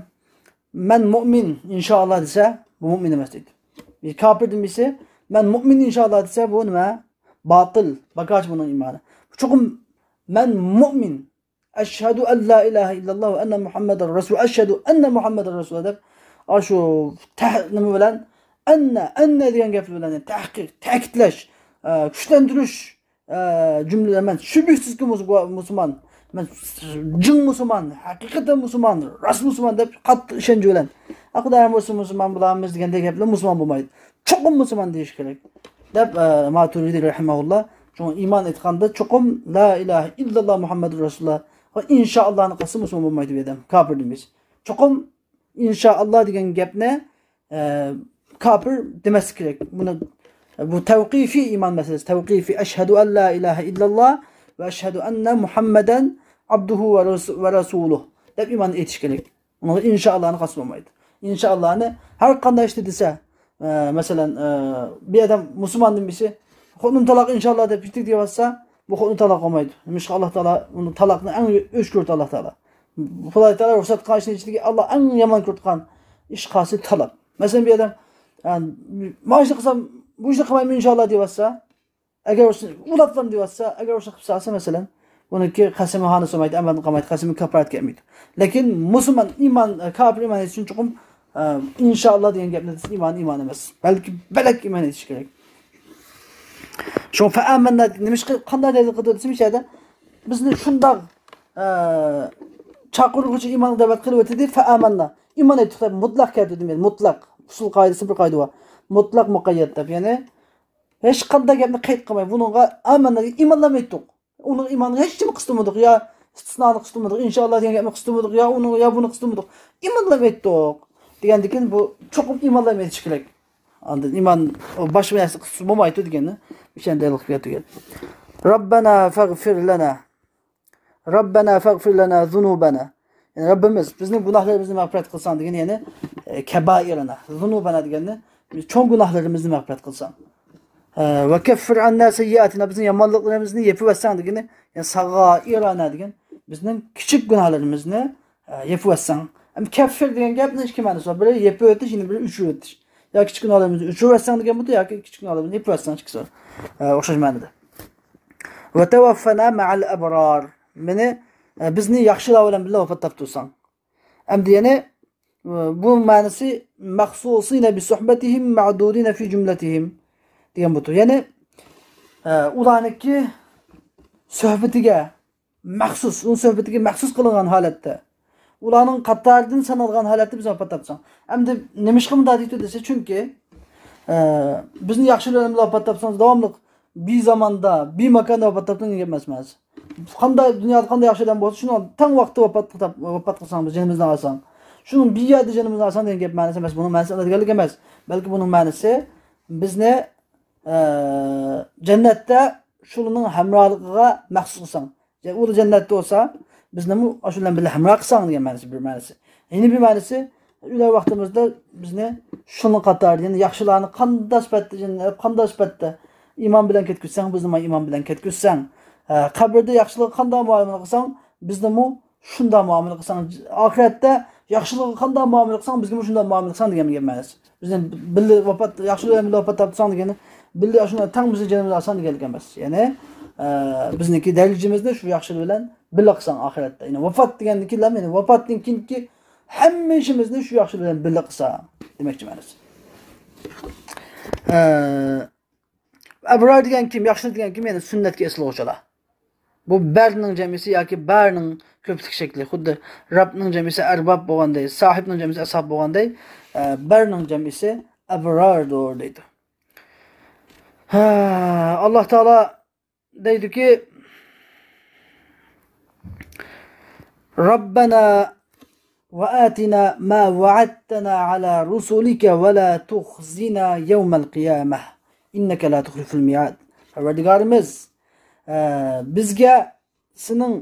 مەن مۇئمىن، ئىنشائاللا دېسە، بۇ مۇئمىن ئەمەس دەيدۇ. بىر كاپىردىن بىرسى، مەن مۇئمىن، ئىنشائاللا دېسە، بۇ نېمە؟ باتىل، باكاچ بۇنىڭ ئىمانى. چوقۇم مەن مۇئمىن، ئەشھەدۇ ئەن لا ئىلاھە ئىللاللا ۋە ئەننە مۇھەممەدەن رەسۇل، ئەشھەدۇ ئەننە مۇھەممەدەن رەسۇل دەپ، ئاشۇ تەھ-، نېمە بىلەن، ئەننە، ئەننە دېگەن گەپ بىلەن، يەنى تەھقىق، تەكىتلەش، ئە، كۈچلەندۈرۈش، ئە، جۈملىلەر، مەن شۈبھىسىزكى مۇس-، مۇسۇلمان، مەن جىڭ مۇسۇلمان، ھەقىقەتەن مۇسۇلمان، راست مۇسۇلمان دەپ قاتتىق ئىشەنچ بىلەن، ئە، خۇدايىم بولسا مۇسۇلمان بولارمىز دېگەندەك گەپ بىلەن مۇسۇلمان بولمايدۇ. چوقۇم مۇسۇلمان دېيىش كېرەك دەپ، ئە، ماتۇرىدى رەھىمەھۇللا. شۇڭا ئىمان ئېيتقاندا چوقۇم لا ئىلاھە ئىللاللا مۇھەممەدۇر رەسۇلۇللا ۋە ئىنشائاللانى قىلسا مۇسۇلمان بولمايدۇ بۇ ئادەم، كاپىردىن بىرسى. چوقۇم ئىنشائاللا دېگەن گەپنى، ئە، كاپىر دېمەسلىك كېرەك. بۇنى، بۇ تەۋقىفىي ئىمان مەسىلىسى. تەۋقىفىي، ئەشھەدۇ ئەن لا ئىلاھە ئىللاللا ۋە ئەشھەدۇ ئەننە مۇھەممەدەن ئابدۇھۇ ۋە رەسۇ-، ۋە رەسۇلۇھ دەپ ئىمان ئېيتىش كېرەك. ئۇنىڭغا ئىنشائاللانى قالسا بولمايدۇ. ئىنشائاللانى ھەر قانداق ئىشتا دېسە، ئە، مەسىلەن، ئە، بىر ئادەم مۇسۇلماندىن بىرسى، خوتۇنۇم تالاق ئىنشائاللا دەپ كېتىك دەۋاتسا، بۇ خوتۇن تالاق بولمايدۇ. نېمىشقا؟ ئاللا تائالا ئۇنى تالاقنى ئەڭ ئۆچ كۆرىدۇ، ئاللا تائالا. خۇداي تائالا رۇخسەت قىلغان ئىشنىڭ ئىچىدىكى ئاللا ئەڭ يامان كۆرىدىغان ئىش قالسا تالاق. مەسىلەن، بىر ئادەم، ئە، مانا شۇنى قىلسام، بۇ ئىشنى قىلمايمەن ئىنشائاللا دەۋاتسا، ئەگەر ئۇلاتلام دەۋاتسا، ئەگەر ئۇشۇنداق قىلسا، مەسىلەن، بۇنىڭكى قەسىمى ھانىسى بولمايدۇ، ئەمەلدىن قالمايدۇ، قەسىمى كاپپارەت كەلمەيدۇ. لېكىن مۇسۇلمان ئىمان، ئە، كاپىر ئىمان ئېيتىش ئۈچۈن چوقۇم، ئە، ئىنشائاللا دېگەن گەپنى دېسە، ئىمان ئىمان ئەمەس. بەلكى بەلەك ئىمان ئېيتىش كېرەك. شۇڭا فەئامەننا نېمىشقا، قانداق دەلىل قىلدى دېسە، مۇشۇ يەردە بىزنى شۇنداق، ئە، چاقىرغۇچى ئىمانغا دەۋەت قىلىۋېتىدۇ، فەئامەننا. ئىمان ئېيتتۇق دەپ مۇتلەق كەلتۈردۈم، يەنى مۇتلەق. ئۇسۇل قائىدىسى بىر قائىدە بار. مۇتلەق مۇقەييەت دەپ، يەنى ھېچقانداق گەپنى قەيت قىلماي، بۇنىڭغا ئامەننا دېگەن ئىمانلارمۇ ئېيتتۇق. ئۇنىڭ ئىمانىغا ھېچنېمە قىستىمىدۇق. يا ئىستىسنانى قىستىمىدۇق، ئىنشائاللا دېگەن گەپنى قىستىمىدۇق، يا ئۇنىڭغا، يا بۇنى قىستىمىدۇق. ئىمانلارمۇ ئېيتتۇق دېگەندىن كېيىن، بۇ چوقۇم ئىمانلارمۇ ئېيتىش كېرەك. ئاندىن ئىمان، ئۇ باشقا نەرسە قىستىسا بولمايدۇ دېگەننى ئىشەندۈرۈپ كەلتۈرگەن. رەببەنا فەغفىر لەنا. رەببەنا فەغفىر لەنا زۇنۇبەنا. يەنى، رەببىمىز، بىزنىڭ گۇناھلىرىمىزنى مەغپىرەت قىلساڭ دېگەن، يەنى، ئە، كەبائىرەنا، زۇنۇبەنا دېگەننى، چوڭ گۇناھلىرىمىزنى مەغپىرەت قىلساڭ. ئە، ۋە كەففىر ئەننا سەييىئاتىنا، بىزنىڭ يامانلىقلىرىمىزنى يېپىۋەتسەڭ دېگىنى، يەنى ساغائىرەنا دېگەن، بىزنىڭ كىچىك گۇناھلىرىمىزنى، ئە، يېپىۋەتسەڭ. ئەمدى كەففىر دېگەن گەپنىڭ ئىككى مەنىسى بار. بىرى يېپىۋېتىش، يەنە بىرى ئۆچۈرۈۋېتىش. يا كىچىك گۇناھلىرىمىزنى ئۆچۈرۈۋەتسەڭ دېگەن بولىدۇ، ياكى كىچىك گۇناھلىرىمىزنى يېپىۋەتسەڭ، ئىككىسى، ئە، ئوخشاش مەنىدە. ۋە تەۋەففەنا مەئەل ئەبرار. مېنى، ئە، بىزنى ياخشىلار بىلەن بىللە ۋاپات تاپتۇرساڭ. ئەمدى يەنى، ئە، بۇ مەنىسى مەخسۇسىنە بىسۇھبەتىھىم مەئدۇدىنە فى جۈملەتىھىم دېگەن بۇ. يەنى، ئە، ئۇلارنىڭكى سۆھبىتىگە مەخسۇس، ئۇنىڭ سۆھبىتىگە مەخسۇس قىلىنغان ھالەتتە، ئۇلارنىڭ قاتارىدىن سانالغان ھالەتتە بىزنى ۋاپات تاپساڭ. ئەمدى نېمىشقا مۇنداق دەيتتى دېسە، چۈنكى، ئە، بىزنى ياخشى بىلەن ۋاپات تاپسىڭىز، داۋاملىق بىر زاماندا، بىر ماكاندا ۋاپات تاپساڭ دېگەن گەپ ئەمەس مەنىسى. قانداق دۇنيادا قانداق ياخشى ئادەم بولسا، شۇنىڭ تەڭ ۋاقىتتا ۋاپات تاپ-، ۋاپات قىلساڭ، بىز جېنىمىزنى ئالساڭ، شۇنىڭ بىر يەردە جېنىمىزنى ئالساڭ دېگەن گەپ مەنىسى ئەمەس. بۇنىڭ مەنىسى ئۇنداق دېگەنلىك ئەمەس. بەلكى بۇنىڭ مەنىسى بىزنى، ئە، جەننەتتە شۇلارنىڭ ھەمراھلىقىغا مەخسۇس قىلساڭ. ئۇ جەننەتتە بولسا، بىزنىمۇ شۇ بىلەن بىللە ھەمراھ قىلساڭ دېگەن مەنىسى، بىر مەنىسى. يەنە بىر مەنىسى، ئۆلەر ۋاقتىمىزدا بىزنى شۇنىڭ قاتارىدا، يەنى ياخشىلارنى قانداق سۈپەتتە، قانداق سۈپەتتە ئىمان بىلەن كەتكۈزسەڭ، بىزنىمۇ ئىمان بىلەن كەتكۈزسەڭ، ھە، قەبرىدە ياخشىلىققا قانداق مۇئامىلە قىلساڭ، بىزنىمۇ شۇنداق مۇئامىلە قىلساڭ، ئاخىرەتتە ياخشىلىققا قانداق مۇئامىلە قىلساڭ، بىزگىمۇ شۇنداق مۇئامىلە قىلساڭ دېگەن گەپ ئەمەس. بىزنى بىللە ۋاپات، ياخشىلىق بىلەن بىللە ۋاپات تاپساڭ دېگەنى، بىللە شۇنداق تەڭ بىزنى جېنىمىزنى ئالساڭ دېگەنلىك ئەمەس. يەنى، ئە، بىزنىڭكى دەرىجىمىزنى شۇ ياخشىلىق بىلەن بىللە قىلساڭ ئاخىرەتتە. يەنى ۋاپات دېگەندىن كېيىن، يەنى ۋاپاتتىن كېيىنكى ھەممە ئىشىمىزنى شۇ ياخشىلىق بىلەن بىللە قىلساڭ دېمەكچى مەنىسى. ئە، ئەبرار دېگەن كىم؟ ياخشى دېگەن كىم؟ يەنى سۈننەتكە ئېسىلغۇچىلار. بۇ بەرنىڭ جەمئىسى ياكى بارنىڭ كۆپلۈك شەكلى. خۇددى رەبنىڭ جەمئىسى ئەرباب بولغاندەك، ساھىبنىڭ جەمئىسى ئەسھاب بولغاندەك، ئە، بەرنىڭ جەمئىسى ئەبراردۇر دەيدۇ. ھە، ئاللاھ تائالا دەيدۇكى، ربنا وآتنا ما وعدتنا على رسلك ولا تخزنا يوم القيامة إنك لا تخلف الميعاد. پەرۋەردىگارىمىز، ئە، بىزگە سېنىڭ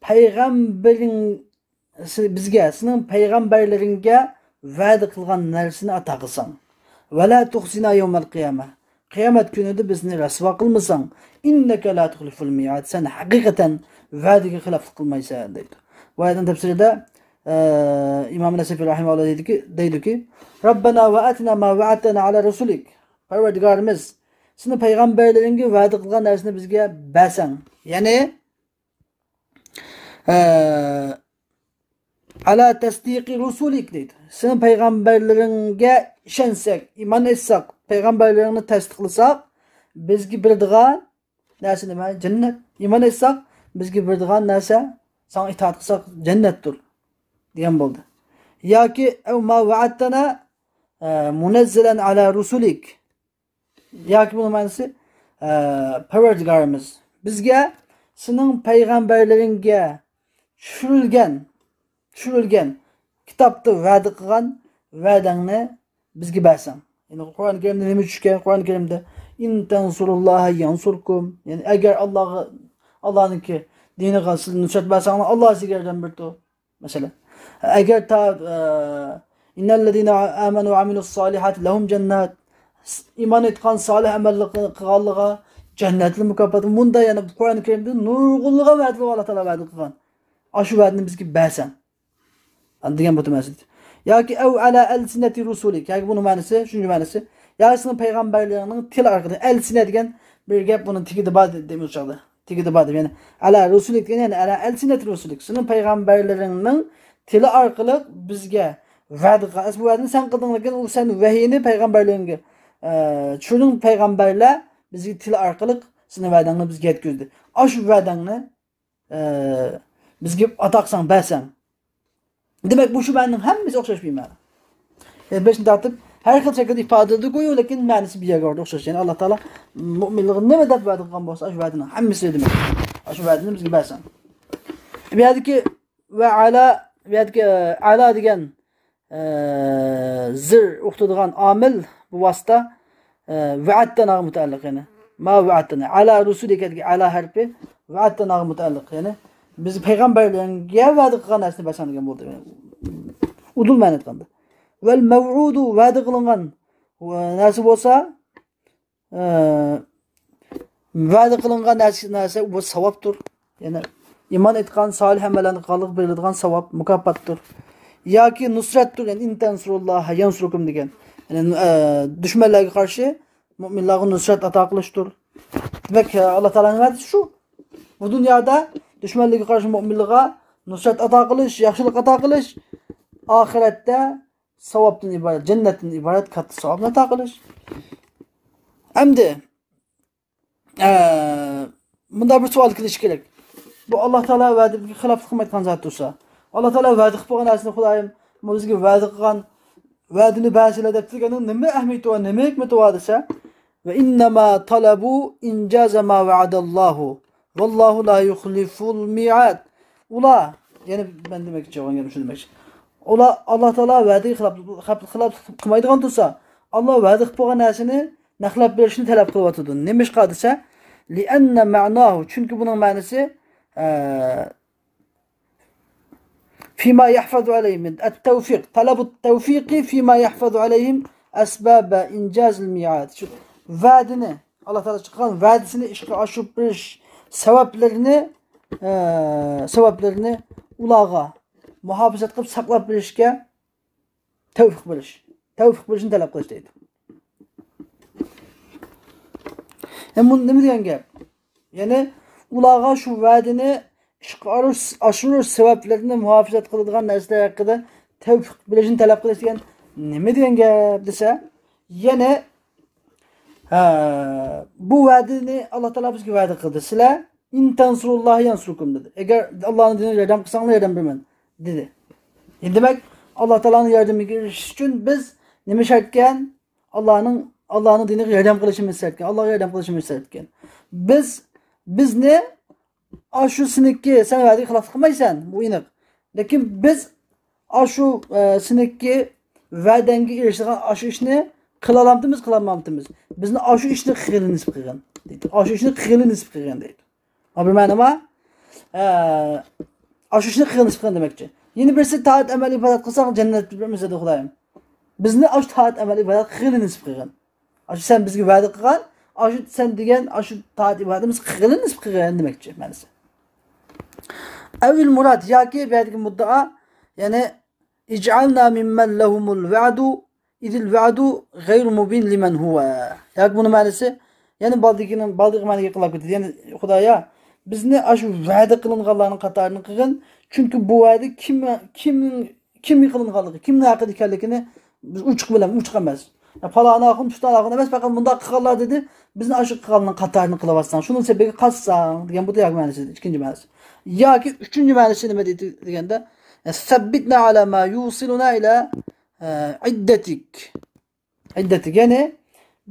پەيغەمبىرىڭ، سى-، بىزگە سېنىڭ پەيغەمبەرلىرىڭگە ۋەدە قىلغان نەرسىنى ئاتا قىلساڭ. ولا تخزنا يوم القيامة. قىيامەت كۈنىدە بىزنى رەسۋا قىلمىساڭ، إنك لا تخلف الميعاد، سەن ھەقىقەتەن ۋەدىگە خىلاپلىق قىلمايسەن دەيدۇ. بۇ ئايەتنىڭ تەپسىرىدە، ئە، ئىمام نەسەفى رەھىمەھۇللاھ دەيدۇكى، دەيدۇكى، ربنا وآتنا ما وعدتنا على رسلك. پەرۋەردىگارىمىز، سېنىڭ پەيغەمبەرلىرىڭگە ۋەدە قىلغان نەرسىنى بىزگە بەرسەڭ. يەنى، ئە، على تصديق رسلك دەيدۇ. سېنىڭ پەيغەمبەرلىرىڭگە ئىشەنسەك، ئىمان ئېيتساق، پەيغەمبەرلىرىڭنى تەستىقلىساق، بىزگە بېرىدىغان نەرسە نېمە؟ جەننەت. ئىمان ئېيتساق، بىزگە بېرىدىغان نەرسە، ساڭا ئىتائەت قىلساق، جەننەتتۇر دېگەن بولدى. ياكى، أو ما وعدتنا، ئە، منزلا على رسلك. ياكى بۇنىڭ مەنىسى، ئە، پەرۋەردىگارىمىز، بىزگە سېنىڭ پەيغەمبەرلىرىڭگە چۈشۈرۈلگەن، چۈشۈرۈلگەن كىتابتا ۋەدە قىلغان ۋەدەڭنى بىزگە بەرسەڭ. يەنى قۇرئان كەرىمدە نېمە چۈشكەن؟ قۇرئان كەرىمدە، إن تنصروا الله ينصركم. يەنى ئەگەر ئاللاغا، ئاللانىڭكى دىنىغا سىز نۇسرەت بەرسەڭلار، ئاللا سىزگە ياردەم بېرىدۇ. مەسىلەن، ئەگەر تا، ئە، إن الذين آمنوا وعملوا الصالحات لهم جنات، ئىمان ئېيتقان، سالىھ ئەمەللەر قىلغانلىرىغا جەننەتلىك مۇكاپات. مۇندا يەنە قۇرئان كەرىمدە نۇرغۇنلىغان ۋەدىلەر ئاللا تائالا ۋەدە قىلغان. ئاشۇ ۋەدىنى بىزگە بەرسەڭ. دېگەن بۇ مەنىسى. ياكى أو على ألسنة رسلك. ياكى بۇنىڭ مەنىسى، شۇنىڭ مەنىسى. ياكى سېنىڭ پەيغەمبەرلىرىڭنىڭ تىلى ئارقىلىق. ئەلسىنە دېگەن بىر گەپ، بۇنىڭ تېگىدە بار دېمەكچى چاغدا. تېگىدە بار دەپ، يەنى على رسلك دېگەن، يەنى على ألسنة رسلك. سېنىڭ پەيغەمبەرلىرىڭنىڭ تىلى ئارقىلىق بىزگە ۋەدە قىلغان. ئەسلى بۇ ۋەدىنى سەن قىلدىڭ، لېكىن ئۇ سەن ۋەھىينى پەيغەمبەرلىرىڭگە، ئە، چۈشۈردۈڭ، پەيغەمبەرلەر بىزگە تىلى ئارقىلىق سېنىڭ ۋەدەڭنى بىزگە يەتكۈزدى. ئاشۇ ۋەدەڭنى ئە، بىزگە ئاتا قىلساڭ، بەرسەڭ. دېمەك، مۇشۇ مەنىنىڭ ھەممىسى ئوخشاش بىر مەنە. يەنى بېشىنى تارتىپ، ھەر خىل شەكىلدە ئىپادىلىدىغۇ، لېكىن مەنىسى بىر يەرگە بارىدۇ، ئوخشاش. يەنى ئاللا تائالا مۆمىنلەرگە نېمە دەپ ۋەدە قىلغان بولسا، ئاشۇ ۋەدىنىڭ ھەممىسى دېمەك. ئاشۇ ۋەدىنى بىزگە بەرسەڭ. بۇ يەردىكى ۋە ئەلا، بۇ يەردىكى، ئە، ئەلا دېگەن ئە، زىر ئوخشىتىدىغان ئامىل، بۇ ۋاسىتە، ئە، ۋەئەدتەناغا مۇتەئەللىق، يەنى. ما ۋەئەدتەنا. ئەلا رۇسۇلىكەدىكى ئەلا ھەرپى ۋەئەدتەناغا مۇتەئەللىق، يەنى بىز پەيغەمبەرلەرگە ۋەدە قىلغان نەرسىنى بەرسەڭ دېگەن بولدى. ئۇدۇل مەنە ئېيتقاندا. ۋەل مەۋئۇدۇ، ۋەدە قىلىنغان، ئە، نەرسە بولسا، ئە، ۋەدە قىلىنغان نەرسە، نەرسە بۇ ساۋابتۇر. يەنى ئىمان ئېيتقان، سالىھ ئەمەللەرنى قىلغانلىققا بېرىلىدىغان ساۋاب، مۇكاپاتتۇر. ياكى نۇسرەتتۇر، يەنى إن تنصروا الله ينصركم دېگەن. يەنى، ئە، دۈشمەنلەرگە قارشى مۆمىنلارغا نۇسرەت ئاتا قىلىشتۇر. دېمەك، ئە، ئاللا تائالانىڭ ۋەدىسى شۇ. بۇ دۇنيادا دۈشمەنلەرگە قارشى مۆمىنلارغا نۇسرەت ئاتا قىلىش، ياخشىلىق ئاتا قىلىش، ئاخىرەتتە ساۋابتىن ئىبارەت، جەننەتتىن ئىبارەت كاتتا ساۋابنى ئاتا قىلىش. ئەمدى، ئە، مۇنداق بىر سوئال كېلىشى كېرەك. بۇ ئاللا تائالا ۋەدىگە خىلاپلىق قىلمايدىغان زات تۇرسا، ئاللا تائالا ۋەدە قىلىپ قويغان نەرسىنى، خۇدايىم، بۇ بىزگە ۋەدە قىلغان، ۋەدىنى بەرسىلە دەپ تۇرغاننىڭ نېمە ئەھمىيىتى بار، نېمە ھېكمىتى بار دېسە، وإنما طلبوا إنجاز ما وعد الله والله لا يخلف الميعاد. ئۇلار، يەنى مەن دېمەكچى بولغان گەپ شۇ دېمەكچى. ئۇلار ئاللا تائالا ۋەدىگە خىلاپ، خىلاپ، خىلاپلىق قىلمايدىغان تۇرسا، ئاللا ۋەدە قىلىپ قويغان نەرسىنى نەقلەپ بېرىشنى تەلەپ قىلىۋاتىدۇ. نېمىشقا دېسە، لأن معناه، چۈنكى بۇنىڭ مەنىسى، ئە، فيما يحفظ عليهم التوفيق، طلب التوفيق فيما يحفظ عليهم أسباب إنجاز الميعاد. شۇ ۋەدىنى، ئاللا تائالا چىققان ۋەدىسىنى ئىشقا ئاشۇرۇپ بېرىش سەۋەبلىرىنى، ئە، سەۋەبلىرىنى ئۇلارغا مۇھاپىزەت قىلىپ ساقلاپ بېرىشكە تەۋفىق بېرىش، تەۋفىق بېرىشنى تەلەپ قىلىش دەيدۇ. ئە، بۇ نېمە دېگەن گەپ؟ يەنى ئۇلارغا شۇ ۋەدىنى ئىشقا ئاشۇرۇش، ئاشۇرۇش سەۋەبلىرىنى مۇھاپىزەت قىلىدىغان نەرسىلەر ھەققىدە تەۋفىق بېرىشنى تەلەپ قىلىش دېگەن نېمە دېگەن گەپ دېسە، يەنى، ھە، بۇ ۋەدىنى ئاللا تائالا بىزگە ۋەدە قىلدى. سىلەر، إن تنصروا الله ينصركم دېدى. ئەگەر ئاللانىڭ دىنىغا ياردەم قىلساڭلار، ياردەم بېرىمەن دېدى. يەنى دېمەك، ئاللا تائالانىڭ ياردىمىگە ئېرىشىش ئۈچۈن بىز نېمە شەرتكەن؟ ئاللانىڭ، ئاللانىڭ دىنىغا ياردەم قىلىشىمىز شەرتكەن. ئاللاغا ياردەم قىلىشىمىز شەرتكەن. بىز، بىزنى ئاشۇ سېنىڭكى، سەن ۋەدىگە خىلاپلىق قىلمايسەن، بۇ ئېنىق. لېكىن بىز ئاشۇ، ئە، سېنىڭكى ۋەدەڭگە ئېرىشىدىغان ئاشۇ ئىشنى قىلالامتىمىز، قىلالمامتىمىز؟ بىزنى ئاشۇ ئىشنى قىلغىلى نېسىپ قىلغىن دەيدۇ. ئاشۇ ئىشنى قىلغىلى نېسىپ قىلغىن دەيدۇ. ھە، بىر مەنىما، ئە، ئاشۇ ئىشنى قىلغىلى نېسىپ قىلغىن دېمەكچى. يەنە بىرسى، تائەت، ئەمەل، ئىبادەت قىلساڭ، جەننەت بېرىمىز دېدى خۇدايىم. بىزنى ئاشۇ تائەت، ئەمەل، ئىبادەت قىلغىلى نېسىپ قىلغىن. ئاشۇ سەن بىزگە ۋەدە قىلغان، ئاشۇ سەن دېگەن، ئاشۇ تائەت ئىبادىتىمىز قىلغىلى نېسىپ قىلغىن دېمەكچى مەنىسى. ئەۋ ئىل مۇراد، ياكى بۇ يەردىكى مۇددىئا، يەنى، اجعلنا ممن لهم الوعد إذ الوعد غير مبين لمن هو. ياكى بۇنىڭ مەنىسى، يەنى بالدىكىنىڭ، بالدىكى مەنىگە يېقىنلاپ كېتىدۇ. يەنى، خۇدايا، بىزنى ئاشۇ ۋەدە قىلىنغانلارنىڭ قاتارىدىن قىلغىن، چۈنكى بۇ ۋەدە كىم، كىم، كىمگە قىلىنغانلىقى، كىمنىڭ ھەققىدە ئىكەنلىكىنى بىز ئوچۇق بىلەمىز، ئوچۇق ئەمەس. يا پالان ئاخۇن، پۇلان ئاخۇن ئەمەس، پەقەت مۇنداق قىلغانلار دېدى، بىزنى ئاشۇ قىلغاننىڭ قاتارىدىن قىلىۋاتساڭ، شۇنىڭ سەۋەبىگە قالساڭ دېگەن بۇ ياكى مەنىسى، ئىككىنچى مەنىسى. ياكى ئۈچىنچى مەنىسى نېمە دېدى دېگەندە، ثبتنا على ما يوصلنا إلى، ئە، عدتك. ئىددەتلىك، يەنى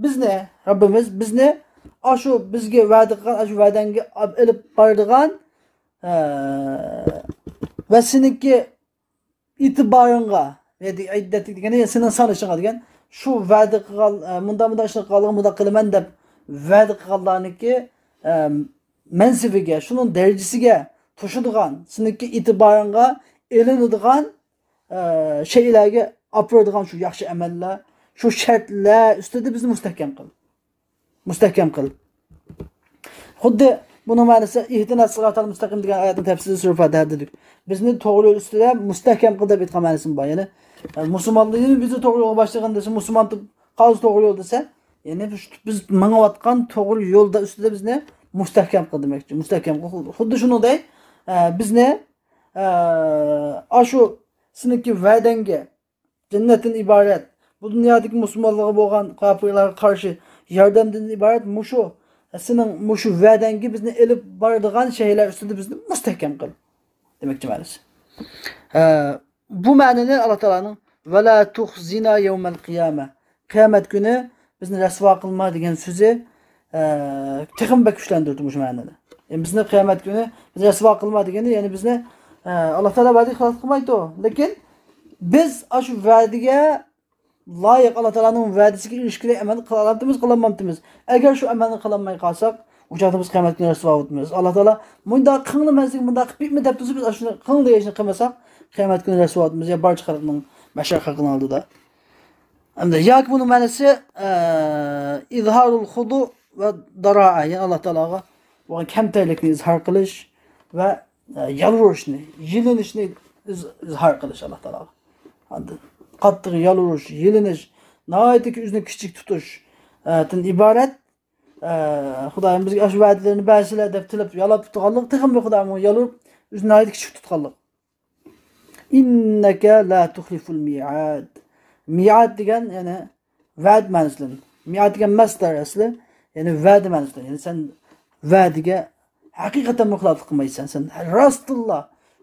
بىزنى، رەببىمىز بىزنى ئاشۇ بىزگە ۋەدە قىلغان، ئاشۇ ۋەدەڭگە ئېلىپ بارىدىغان، ئە، ۋە سېنىڭكى ئېتىبارىڭغا، يەنى ئىددەتلىك دېگەنى سېنىڭ سانىشىڭغا دېگەن، شۇ ۋەدە قىلغان، ئە، مۇنداق، مۇنداق ئىشنى قىلغانلىقىڭ، مۇنداق قىلىمەن دەپ ۋەدە قىلغانلارنىڭكى، ئە، مەنسىپىگە، شۇنىڭ دەرىجىسىگە توشىدىغان، سېنىڭكى ئېتىبارىڭغا ئېلىنىدىغان ئە، شەيئىلەرگە ئاپىرىدىغان شۇ ياخشى ئەمەللەر، شۇ شەرتلەر ئۈستىدە بىزنى مۇستەھكەم قىل. مۇستەھكەم قىل. خۇددى بۇنىڭ مەنىسى ئىھدىنەس سىراتال مۇستەقىم دېگەن ئايەتنىڭ تەپسىرى سۈرە فاتىھە دېدۇق. بىزنى توغرا يول ئۈستىدە مۇستەھكەم قىل دەپ ئېيتقان مەنىسىمۇ بار. يەنى، ئە، مۇسۇلمانلىرىنى بىزنى توغرا يولغا باشلىغىن دېسە، مۇسۇلمان تۇ-، قالسا توغرا يول دېسە، يەنى بىز، بىز ماڭىۋاتقان توغرا يولدا ئۈستىدە بىزنى مۇستەھكەم قىل دېمەكچى. مۇستەھكەم قىل. خۇددى شۇنىڭدەك، ئە، بىزنى ئە، ئاشۇ سېنىڭكى ۋەدەڭگە، جەننەتتىن ئىبارەت، بۇ دۇنيادىكى مۇسۇلمانلارغا بولغان كاپىرلارغا قارشى ياردەمدىن ئىبارەت مۇشۇ، سېنىڭ مۇشۇ ۋەدەڭگە بىزنى ئېلىپ بارىدىغان شەيئىلەر ئۈستىدە بىزنى مۇستەھكەم قىل دېمەكچى مەنىسى. ئە، بۇ مەنىنى ئاللا تائالانىڭ «ۋەلا تۇخزىنا يەۋمەل قىيامە»، قىيامەت كۈنى بىزنى رەسۋا قىلما دېگەن سۆزى، ئە، تېخىمۇ بەك كۈچلەندۈردى مۇشۇ مەنىنى. يەنى بىزنى قىيامەت كۈنى بىزنى رەسۋا قىلما دېگىنى، يەنى بىزنى، ئە، ئاللا تائالا ۋەدىگە خىلاپلىق قىلمايدۇ. لېكىن بىز ئاشۇ ۋەدىگە لايىق، ئاللا تائالانىڭ ۋەدىسىگە ئېرىشكۈدەك ئەمەل قىلالامتىمىز، قىلالمامتىمىز؟ ئەگەر شۇ ئەمەلنى قىلالماي قالساق، ئۇ چاغدا بىز قىيامەت كۈنى رەسۋا بولىمىز. ئاللا تائالا مۇنداق قىلىڭلار، مەن سىزگە مۇنداق قىلىپ بېرىمەن دەپ تۇرسا، بىز ئاشۇنى قىلىڭ دېگەن ئىشنى قىلمىساق، قىيامەت كۈنى رەسۋا بولىمىز. يا بارچە خەلقنىڭ مەھشەر خەلقىنىڭ ئالدىدا. ئەمدى ياكى بۇنىڭ مەنىسى، ئە، ئىزھارۇل خۇدۇ ۋە دارائە، يەنى ئاللا تائالاغا بولغان كەمتەرلىكنى ئىزھار قىلىش ۋە، ئە، يالۋۇرۇشنى، يېلىنىشنى ئىز-، ئىزھار قىلىش ئاللا تائالاغا. ئاندىن قاتتىق يالۋۇرۇش، يېلىنىش، ناھايىتى ئۆزىنى كىچىك تۇتۇش، ئە، دىن ئىبارەت. ئە، خۇدايىم بىزگە ئاشۇ ۋەدىلەرنى بەرسىلە دەپ تىلەپ يالاپ تۇرغانلىق، تېخىمۇ خۇدايىمغا يالۋۇرۇپ، ئۆزىنى ناھايىتى كىچىك تۇتقانلىق. «إنك لا تخلف الميعاد». مىئاد دېگەن، يەنى ۋەدە مەنىسىدىن. مىئاد دېگەن مەسدەر ئەسلى، يەنى ۋەدە مەنىسىدىن. يەنى سەن ۋەدىگە ھەقىقەتەنمۇ خىلاپلىق قىلمايسەن. سەن راستتىنلا،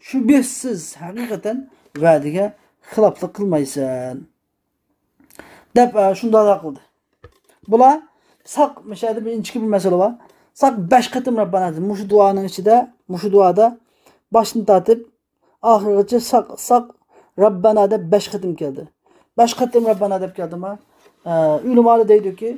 شۈبھىسىز، ھەقىقەتەن ۋەدىگە خىلاپلىق قىلمايسەن. دەپ، ئە، شۇنداق قىلدى. بۇلار ساق، مۇشۇ يەردە بىر ئىنچىكە بىر مەسىلە بار. ساق بەش قېتىم رەببانا دېدى. مۇشۇ دۇئانىڭ ئىچىدە، مۇشۇ دۇئادا باشتىن تارتىپ ئاخىرغىچە ساق، ساق، رەببانا دەپ بەش قېتىم كەلدى. بەش قېتىم رەببانا دەپ كەلدىما؟ ئە، ئۆلىمالار دەيدۇكى،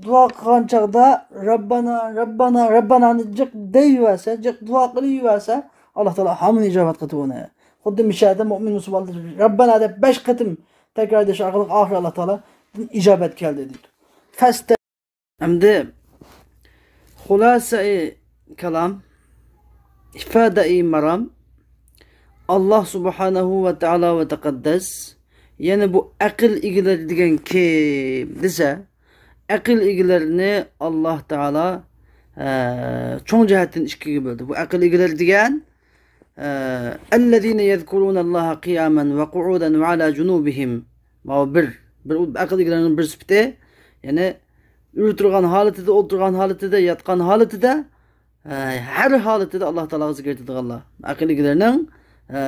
دۇئا قىلغان چاغدا رەببانا، رەببانا، رەببانانى جىق دەيۋەرسە، جىق دۇئا قىلىۋەرسە، ئاللا تائالا ھامان ئىجابەت قىلىدۇ ئۇنى. خۇددى مۇشۇ يەردە مۇئمىن مۇسۇلمانلار رەببانا دەپ بەش قېتىم تەكرار دېيىش ئارقىلىق ئاخىرى ئاللا تائالادىن ئىجابەت كەلدى دەيدۇ. فەستە ئەمدى خۇلاسەئى كالام، ئىفادەئى مارام، ئاللا سۇبھانەھۇ ۋە تائالا ۋە تەقەددەس، يەنى بۇ ئەقىل ئىگىلىرى دېگەن كىم دېسە، ئەقىل ئىگىلىرىنى ئاللا تائالا، ئە، چوڭ جەھەتتىن ئىككىگە بۆلدى. بۇ ئەقىل ئىگىلىرى دېگەن، ئە، الذين يذكرون الله قياما وقعودا وعلى جنوبهم. ماۋۇ بىر، بىر ئەقىل ئىگىلىرىنىڭ بىر سۈپىتى، يەنى ئۆلتۈرگەن ھالىتىدە، ئولتۇرغان ھالىتىدە، ياتقان ھالىتىدە، ئە، ھەر ھالىتىدە ئاللا تائالاغا زىكىر ئېيتىدىغانلار. ئەقىل ئىگىلىرىنىڭ، ئە،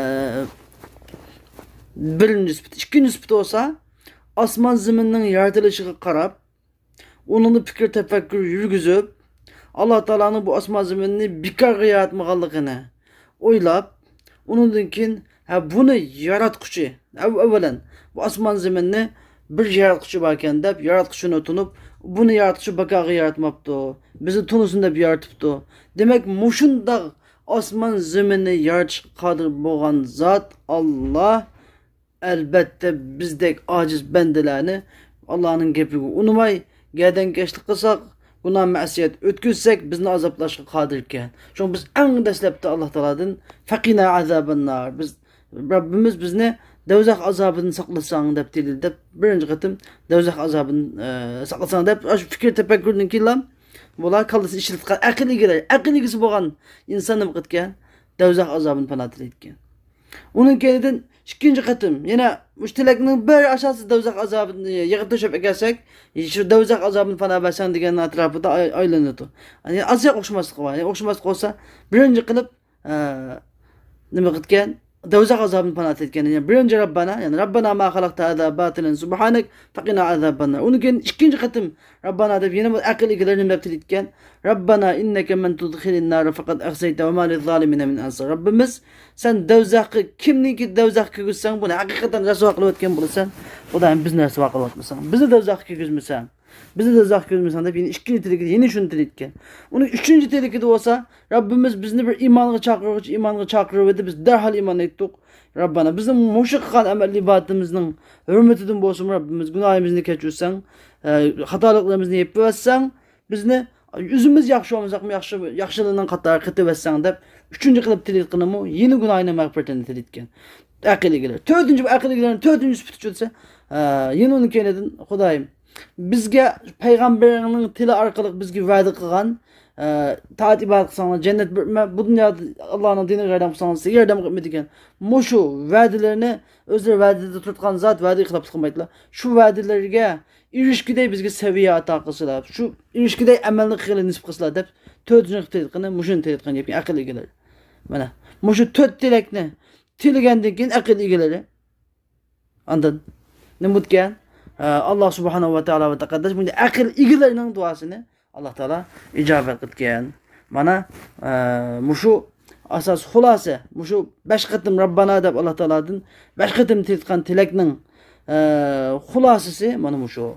بىرىنچى سۈپىتى. ئىككىنچى سۈپىتى بولسا، ئاسمان زېمىننىڭ يارىتىلىشىغا قاراپ، ئۇنىڭدا پىكىر تەپەككۇر يۈرگۈزۈپ، ئاللا تائالانىڭ بۇ ئاسمان زېمىننى بىكارغا ياراتمىغانلىقىنى ئويلاپ، ئۇنىڭدىن كېيىن، ھە، بۇنى ياراتقۇچى، ئەۋ-، ئەۋۋەلەن، بۇ ئاسمان زېمىننى بىر ياراتقۇچى باركەن دەپ، ياراتقۇچىنى تونۇپ، بۇنى ياراتقۇچى بىكارغا ياراتماپتۇ، بىزنى تونۇسۇن دەپ يارىتىپتۇ. دېمەك، مۇشۇنداق ئاسمان زېمىننى يارىتىشقا قادىر بولغان زات ئاللا ئەلبەتتە، بىزدەك ئاجىز بەندىلەرنى ئاللانىڭ گېپىگە ئۇنىماي، گەدەنكەشلىك قىلساق، گۇناھ مەسىيەت ئۆتكۈزسەك، بىزنى ئازابلاشقا قادىر ئىكەن. شۇڭا بىز ئەڭ دەسلەپتە ئاللا تائالادىن، فەقىنا ئازابەننار، بىز، رەببىمىز بىزنى دوزاخ ئازابىدىن ساقلىساڭ دەپ تىلىدى دەپ، بىرىنچى قېتىم دوزاخ ئازابىدىن، ئە، ساقلىساڭ دەپ، ئاشۇ پىكىر تەپەككۇردىن كېيىنلا بۇلار كاللىسىنى ئىشلىتىدىغان ئەقىل ئىگىلىرى، ئەقىل ئىگىسى بولغان ئىنسان نېمە قىلىدىكەن؟ دوزاخ ئازابىدىن پانا تىلەيدىكەن. ئۇنىڭ كەينىدىن ئىككىنچى قېتىم يەنە مۇشۇ تىلەكنىڭ بىر ئاساسى دوزاخ ئازابىنى يىغىپ تۆشەپ ئەكەلسەك، شۇ دوزاخ ئازابىنى پانا بەرسەڭ دېگەننىڭ ئەتراپىدا ئاي-، ئايلىنىدۇ. يەنى ئازراق ئوخشىماسلىقى بار. يەنى ئوخشىماسلىق بولسا، بىرىنچى قىلىپ، ئە، نېمە قىلىدىكەن؟ دوزاخ ئازابىنى پانا تىلەيدىكەن. يەنى بىرىنچى رەببانا، يەنى رەببانا ما خەلەقتە ھازا باتىلەن سۇبھانەك فەقىنا ئازابەننار. ئۇنىڭ كېيىن ئىككىنچى قېتىم رەببانا دەپ يەنە بۇ ئەقىل ئىگىلىرى نېمە دەپ تىلەيدىكەن؟ رەببانا ئىننەكە مەن تۇدخىلىن نارە فەقەد ئەخزەيتە ۋە ما لىززالىمىنە مىن ئەنسار. رەببىمىز، سەن دوزاخقا، كىمنىكى دوزاخقا كىرگۈزسەڭ، بۇنى ھەقىقەتەن رەسۋا قىلىۋەتكەن بولىسەن، خۇدايىم، بىزنى رەسۋا قىلىۋەتمىسەڭ، بىزنى دوزاخقا كىرگۈزمىسەڭ، بىزنى دوزاخقا كىرگۈزمىسەڭ دەپ يەنە ئىككىنچى تىلىكىدە يەنە شۇنى تىلەيدىكەن. ئۇنىڭ ئۈچىنچى تىلىكىدە بولسا، رەببىمىز بىزنى بىر ئىمانغا چاقىرغۇچى ئىمانغا چاقىرىۋىدى، بىز دەرھال ئىمان ئېيتتۇق. رەببانا، بىزنىڭ مۇشۇ قىلغان ئەمەل ئىبادىتىمىزنىڭ ھۆرمىتىدىن بولسىمۇ، رەببىمىز گۇناھىمىزنى كەچۈرسەڭ، ئە، خاتالىقلىرىمىزنى يېپىۋەتسەڭ، بىزنى ئۆزىمىز ياخشى بولمىساقمۇ، ياخشى، ياخشىلارنىڭ قاتارىغا قېتىۋەتسەڭ دەپ، ئۈچىنچى قىلىپ تىلەيدىغىنىمۇ يەنە گۇناھىنىڭ مەغپىرىتىنى تىلەيدىكەن. ئەقىل ئىگىلىرى. تۆتىنچى، بۇ ئەقىل ئىگىلىرىنىڭ تۆتىنچى سۈپىتى شۇ دېسە، ئە، يەنە ئۇنىڭ كەينىدىن، خۇدايىم، بىزگە پەيغەمبىرىڭنىڭ تىلى ئارقىلىق بىزگە ۋەدە قىلغان، ئە، تائەت ئىبادەت قىلساڭلار جەننەت بېرىمەن، بۇ دۇنيادا ئاللانىڭ دىنىغا ياردەم قىلساڭلار سىزگە ياردەم قىلىمەن دېگەن مۇشۇ ۋەدىلىرىنى ئۆزلىرى ۋەدىدە تۇرۇتقان زات ۋەدىگە خىلاپلىق قىلمايدىلا. شۇ ۋەدىلەرگە ئېرىشكۈدەك بىزگە سەۋىيە ئاتا قىلسىلا، شۇ ئېرىشكۈدەك ئەمەلنى قىلغىلى نېسىپ قىلسىلا دەپ تۆتىنچى قىلىپ تېلىققىنى مۇشۇنى تېلىققان گەپكەن ئەقىل ئىگىلىرى. مانا مۇشۇ تۆت تىلەكنى تىلىگەندىن كېيىن ئەقىل ئىگىلىرى ئاندىن نېمە بوپتىكەن؟ ئە، ئاللا سۇبھانەھۇ ۋە تائالا ۋە تەقەددەس بۇنى ئەقىل ئىگىلىرىنىڭ دۇئاسىنى ئاللا تائالا ئىجابەت قىلىدىكەن. مانا، ئە، مۇشۇ ئاساس خۇلاسە، مۇشۇ بەش قېتىم رەببانا دەپ ئاللا تائالادىن بەش قېتىم تىلىتقان تىلەكنىڭ، ئە، خۇلاسىسى مانا مۇشۇ.